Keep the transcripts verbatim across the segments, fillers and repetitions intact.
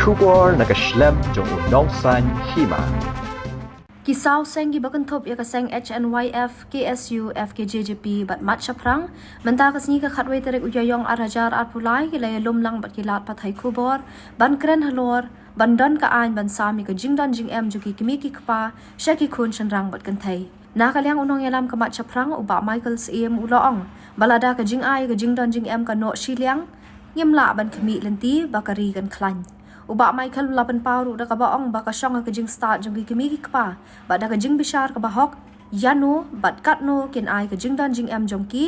Khubor na ka shlem jong u nongsaiñ hima. Ki saw seng kiba kynthup ïa ka seng H N Y F, K S U, F K J J P bad Mat Shaphrang, mynta ka sngi ka khatwei tarik u Ïaïong ar hajar arphew lai ki la ïalum lang bad ki lad pathai khubor ban kren halor ban don ka aiñ ban sam ïa ka jingdon jingem jong ki kmie ki kpa sha ki khun shynrang bad kynthei. Na ka liang u nongïalam ka Mat Shaphrang u Bah Michael Syiem u la ong ba lada ka jingai ka jingdon jingem ka noh shiliang, ngim lah ban khmih lynti ba ka ri kan khlaiñ. U Bah Michael u la pynpaw ruh da kaba ong ba ka shong ha ka jingstad jong ki kmie ki kpa bad da ka jingbishar kaba hok ïano bad katno kin ai ka jingdon jingem jong ki,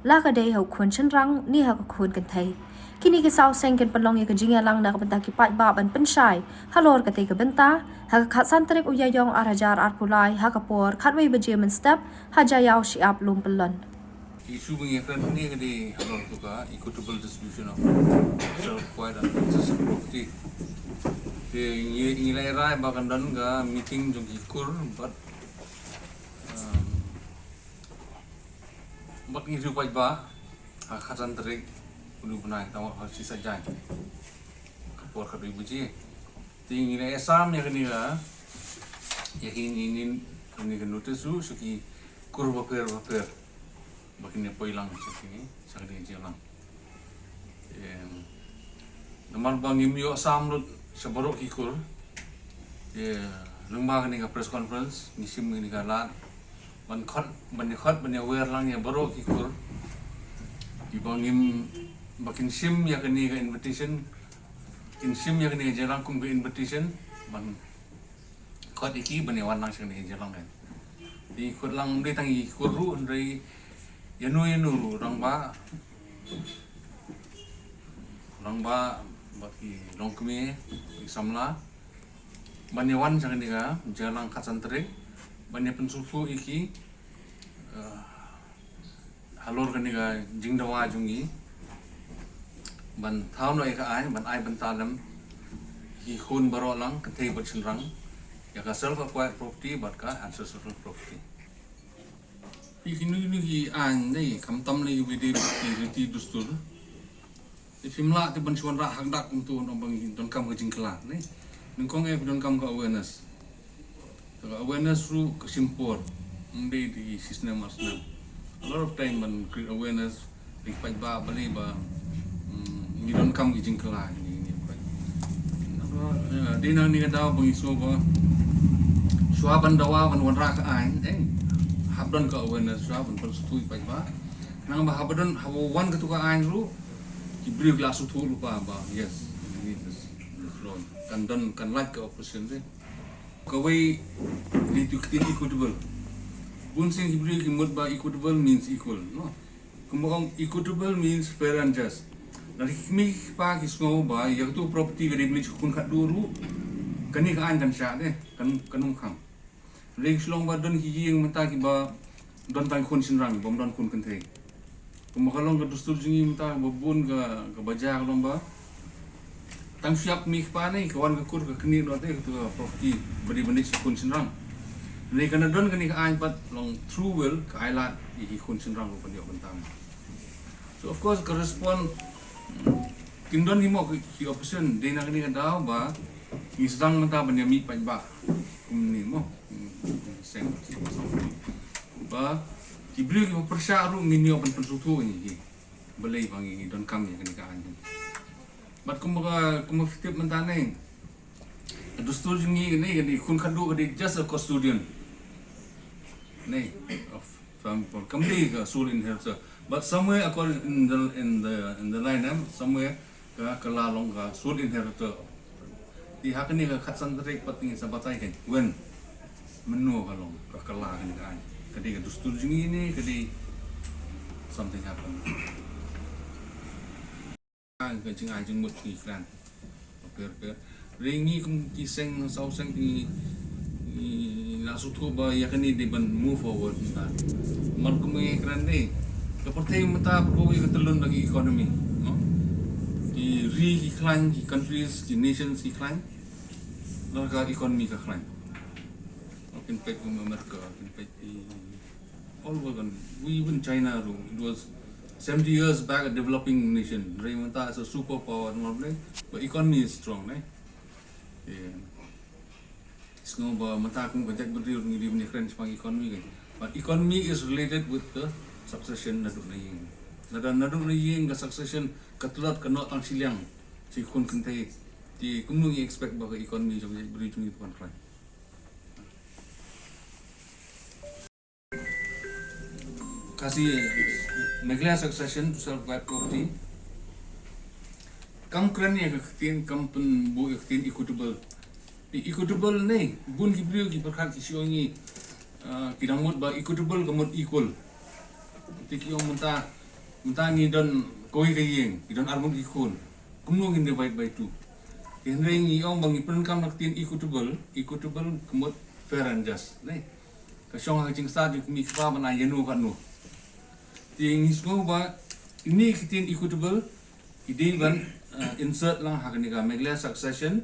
la ka dei ha u khun shynrang ne ha ka khun kynthei. Kine ki saw seng kin pynlong ïa ka jingïalang na ka bynta ki paidbah ban pynshai halor katei ka bynta ha ka khatsan tarik u Ïaïong ar hajar arphew lai ha ka por khatwei baje mynstep ha Jaiaw Shyiap Lum Pyllun. Issue ba ngi kren hangne ka dei halor tu ka equitable distribution of self acquired and ancestral property. Te ngi ngi la rai ba kan don ka meeting jong ki kur bad, um, bad ngi riew paidbah ha ka khatsan tarik u bnai tang ha shi sa jai ka por khatwei baje. Te ngi la ïasam ïa kane ka, ïa kine, kane ka notice ruh sha ki kur bapher bapher ba kin ïa poi lang sha kine, sha kane ka jingïalang. Em, namar ba ngim ïoh sam lut sha baroh ki kur. Te lyngba kane ka press conference ngi shim kane ka lad ban khot, ban ïa khot, ban ïa wer lang ïa baroh ki kur kiba ngim, ba kin shim ïa kane ka invitation, kin shim ïa kane ka jingïalang kum ka invitation ban khot ïa ki ban ïa wan lang sha kane ka jingïalang kan. Te ngi khot lang ym dei tang ïa ki kur ruh, hynrei ïano ïano ruh, rangbah, rangbah bad ki longkmie, ki samla ban ïa wan sha kane ka jingïalang khatsan tarik ban ïa pynsngewthuh ïa ki, eh, halor kane ka jingdawa jong ngi ban thaw noh ïa ka aiñ ban ai bynta lem ki khun baroh lang, kynthei bad shynrang, ïa ka self acquired property bad ka ancestral property. Phi, kino kino ki aiñ ne, khamtam ne kiba ïadei bad ki riti dustur. Te phim lah te ban shu wanrah hakdak kumto, namar ba ngi donkam ka jingkylla ne. Nyngkong eh phi donkam ka awareness. Te ka awareness ruh ka shim por. Ym dei da shi snem ar snem. A lot of time ban create awareness ïa ki paidbah balei ba, mm, ngi donkam ki jingkylla kine, kine ki paidbah. Naba, eh, dei na kane ka daw ba ngi sngew ba shuwa ban dawa ban wanrah ka aiñ, eh, hap don ka awareness, shuwa ban pynsngewthuh ïa ki paidbah. Khnang ba haba don, haba wan katu ka aiñ ruh, ki briew ki la sngewthuh lypa ba, yes, we need this, this law. Kan don, kan lait ka opposition te. Kawei, dei tu ktien equitable. Bun sien ki briew ki mut ba equitable means equal, no? Kumba ong equitable means fair and just. Lada ki kmie ki kpa ki sngew ba ïa katu property ka dei bynta ki khun khatduh ruh, kane ka aiñ kan shah te, kan, kan ym khang. Hynrei shu long ba don ki ïing mynta kiba don tang khun shynrang, bym don khun kynthei. Kumba ka long ka dustur jong ngi mynta ba bun ka, kaba jia ka long ba tang shu ïap kmie kpa ne, ka wan ka kur ka knieh noh te katu ka property ba dei bynta ki khun shynrang. Hynrei kan da don kane ka aiñ pat long through will ka ai lad ïa ki khun shynrang ruh ban ïoh bynta. So of course ka respond, mm, kin don hi mo ki, ki opposition, dei na kane ka daw ba ngi sdang mynta ban ïa mih paidbah kumne mo. Mm, seng ba ki briew kiba pyrshah ruh ngin ïoh ban pynsngewthuh ïa ki balei ba ngi donkam ïa kane ka aiñ. Bad kumba ka, kumba phi tip mynta ne, ka dustur jong ngi ne, kane khun khatduh ka dei just a custodian ne of family, kam dei ka sole inheritor. But somewhere according in the, in the, in the line, em, somewhere ka, ka la long ka sole inheritor. Te ha kane ka khatsan tarik pat ngin sa batai kan, when, mynno ka long ka, ka la kane ka aiñ. Ka dei ka dustur jong ngi ne ka dei something happened. Ka jingai jingmut ki kren. Pher pher. Hynrei ngi kum ki seng, saw seng ki, ngi la sngewthuh ba ïa kane dei ban move forward mynta. Namar kum ngi kren dei, ka pyrthei mynta pyrkhat ïa ka tyllun da ki economy, no? Ki ri ki khlaiñ, ki countries, ki nations ki khlaiñ. Lada ka economy ka khlaiñ, kin peit kum America, kin peit ki all over, kan, even China ruh, it was seventy years back a developing nation. Hynrei mynta it's a superpower, namar balei? Ba economy is strong, ne? Sngew ba mynta kum ka jaitbynriew ngi dei ban ïakren shaphang economy ka. But economy is related with the succession naduh na ïing. Lada naduh na ïing ka succession ka tlot ka noh tang shiliang sha ki khun kynthei, te kumno ngi expect ba ka economy jong ka jaitbynriew jong ngi kan khlaiñ? Khasi, Meghalaya Succession to Self Acquired Property. Kam kren ïa ka ktien, kam pynbuh ïa ka ktien equitable. Te equitable ne, bun ki briew ki pyrkhat ki shu ong ngi, ah, ki dang mut ba equitable ka mut equal. Te ki ong mynta, mynta ngi don kawei ka ïing, ngi don arngut ki khun. Kumno ngin divide by two? Te hynrei ngi ong ba ngi pyndonkam ïa ka ktien equitable, equitable ka mut fair and just, ne? Ka shong ha ka jingstad jong ki kmie ki kpa ban ai ïa no ka no. Te ngi sngew ba ine i ktien equitable i dei ban, eh, insert lang ha kane ka Meghalaya Succession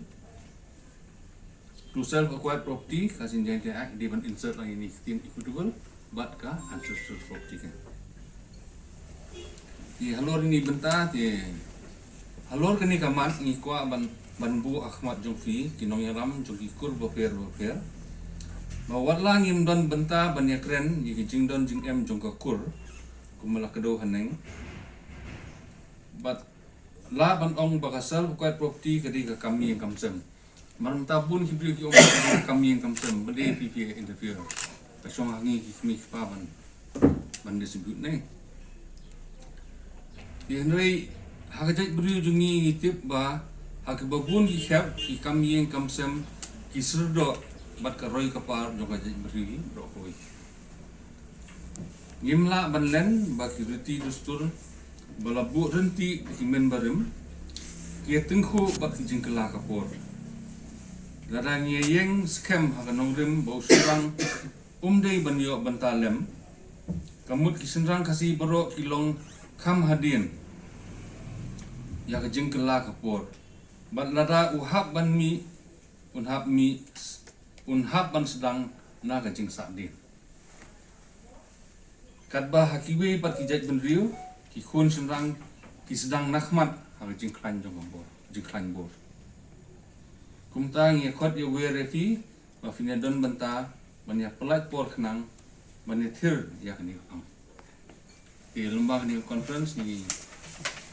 to Self Acquired Property, Khasi Jaiñtia Act, i dei ban insert lang ine i ktien equitable bad ka ancestral property ka. Te halor ine i bynta, te halor kane ka mat ngi kwah ban, ban buh ha khmat jong phi ki nongïalam jong ki kur bapher bapher, ba wat la ngim don bynta ban ïakren ïa ki jingdon jingem jong ka kur, kumba la kdew haneng, bad la ban ong ba ka self acquired property ka dei ka kam ïing kam sem. Namar mynta bun ki briew ki ong ba ka kam ïing kam sem, ba dei phi phi interfere. Ka shong ha ngi ki kmie ki kpa ban, ban distribute ne. Te hynrei ha ka jaitbynriew jong ngi ngi tip ba ha kiba bun ki khep ki kam ïing kam sem ki syrdoh bad ka roi ka par jong ka jaitbynriew hi baroh kawei. Ngim lah ban len ba ki riti dustur ba la buh ryntih da ki mynbarim ki ïa tyngkhuh bad ki jingkylla ka por. Lada ngi ïeng skhem ha ka nongrim ba u shynrang um dei ban ïoh bynta lem, ka mut ki shynrang Khasi baroh ki long kham hadien ïa ka jingkylla ka por. Bad lada u hap ban mih, un hap mih, un hap ban sdang na ka jingsahdien. Katba ha kiwei pat ki jaitbynriew ki khun shynrang ki sdang na khmat ha ka jingkhlaiñ jong ka bor, jingkhlaiñ bor. Kumta ngi khot ïa wer ïa phi ba phin ïa don bynta ban ïa pynlait por khnang ban ïa thir ïa kane ka phang. Te lyngba kane ka conference ngi,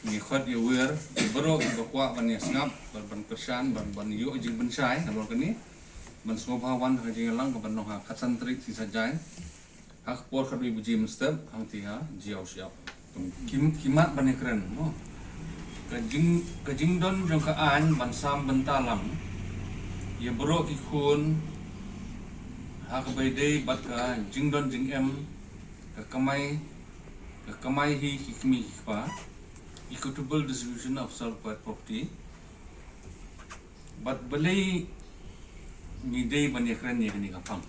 ngi khot ïa wer ïa baroh kiba kwah ban ïa sngap, ban, ban kyrshan, ban, ban ïoh jingpynshai halor kane, ban sngewbha wan ha ka jingïalang kaba long ha ka khatsan tarik Sngi Saitjaiñ ha ka por khatwei baje mynstep hangtei ha Jaiaw Shyiap. Ki, ki mat ban ïa kren mo. Ka jing, ka jingdon jong ka aiñ ban sam bynta lang ïa baroh ki khun ha kaba ïadei bad ka jingdon jingem, ka kamai, ka kamai hi ki kmie ki kpa, equitable distribution of self acquired property. Bad balei ngi dei ban ïa kren ïa kane ka phang?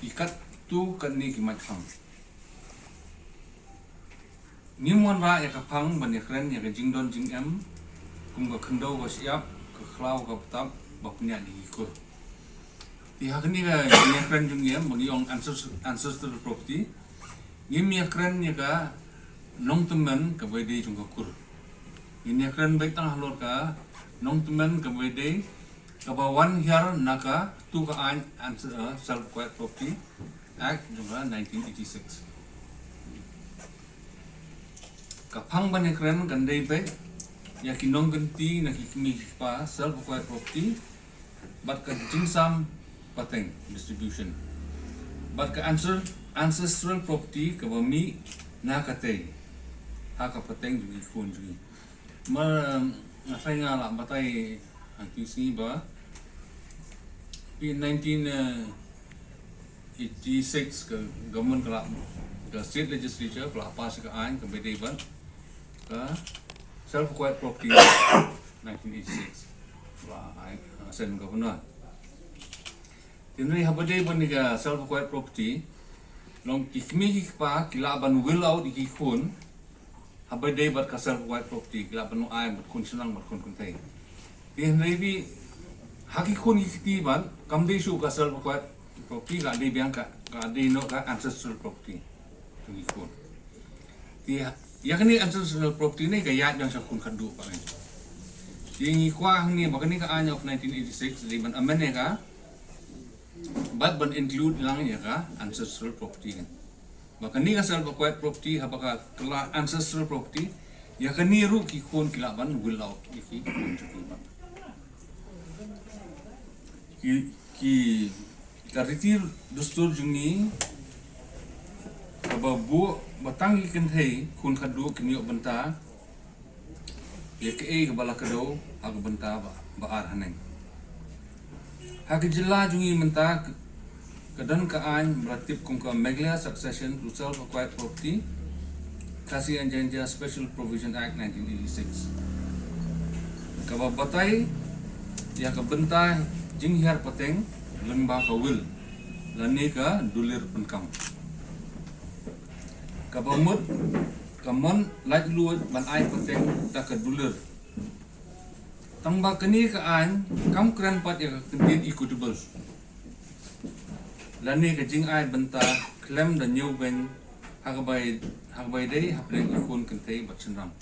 Ki katto katne ki mat phang. Ngim wanrah ïa ka phang ban ïa kren ïa ka jingdon jingem kum ka khyndew ka shyiap, ka khlaw ka btap ba pynïaid da ki kur. Te ha kane ka jingïakren jong ngi ba ngi ong ancestral, ancestral property, ngim ïakren ïa ka nongtymmen kaba ïadei jong ka kur. Ngin ïakren beit tang halor ka nongtymmen kaba ïadei kaba wan hiar na ka tu ka aiñ, eh, Self Acquired Property Act jong ka nineteen eighty-six. Ka phang ban ïakren kan dei beit ïa ki nongkynti na ki kmie ki kpa, self acquired property, bad ka jingsam pateng, distribution, bad ka ancestral, ancestral property kaba mih na katei ha ka pateng jong ki khun jong ngi. Namar, um, nga tharai nga lah batai ha ki sngi ba in nineteen eighty-six ka government ka la, ka state legislature ka la pass ka aiñ kaba ïadei bad ka Self Acquired Property Act nineteen eighty-six. Ka la ai, uh, send governor. Te hynrei haba ïadei bad kane ka self acquired property, long ki kmie ki kpa ki lah ban will out ïa ki khun haba ïadei bad ka self acquired property, ki lah ban ai bad khun shynrang bad khun kynthei. Te hynrei ba ha ki khun ki kti bad kam dei shuh ka self acquired property, ka dei biang ka, ka dei noh ka ancestral property jong ki khun. Te ïa kane ancestral property ne ka ïaid biang sha khun khatduh pat ne. Te ngi kwah hangne ba kane ka Ain of nineteen eighty-six dei ban amend ïa ka bad ban include lang ïa ka ancestral property kan. Ba kane ka self acquired property haba ka kylla ancestral property, ïa kane ruh ki khun ki lah ban will out ïa ki khun jong ki. Ki, ki, ka riti dustur jong ngi kaba buh ba tang ki kynthei khun khadduh kin ïoh bynta ïa kaei kaba la kdew ha ka bynta ba, ba ar haneng. Ha ka jylla jong ngi mynta ka, ka don ka ain ba la tip kum ka Meghalaya Succession to Self Acquired Property, Khasi and Jaintia Special Provision Act nineteen eighty-six, kaba batai ïa ka bynta jinghiar pateng lyngba ka will lane ka dulir pyndonkam. Kaba mut ka mon laitluid ban ai pateng da ka dulir. Tangba kane ka ain kam kren pat ïa ka kyntien equitable lane ka jingai bynta khlem da ñiewbeiñ ha kaba, ha kaba ïadei hapdeng ki khun kynthei bad shynrang.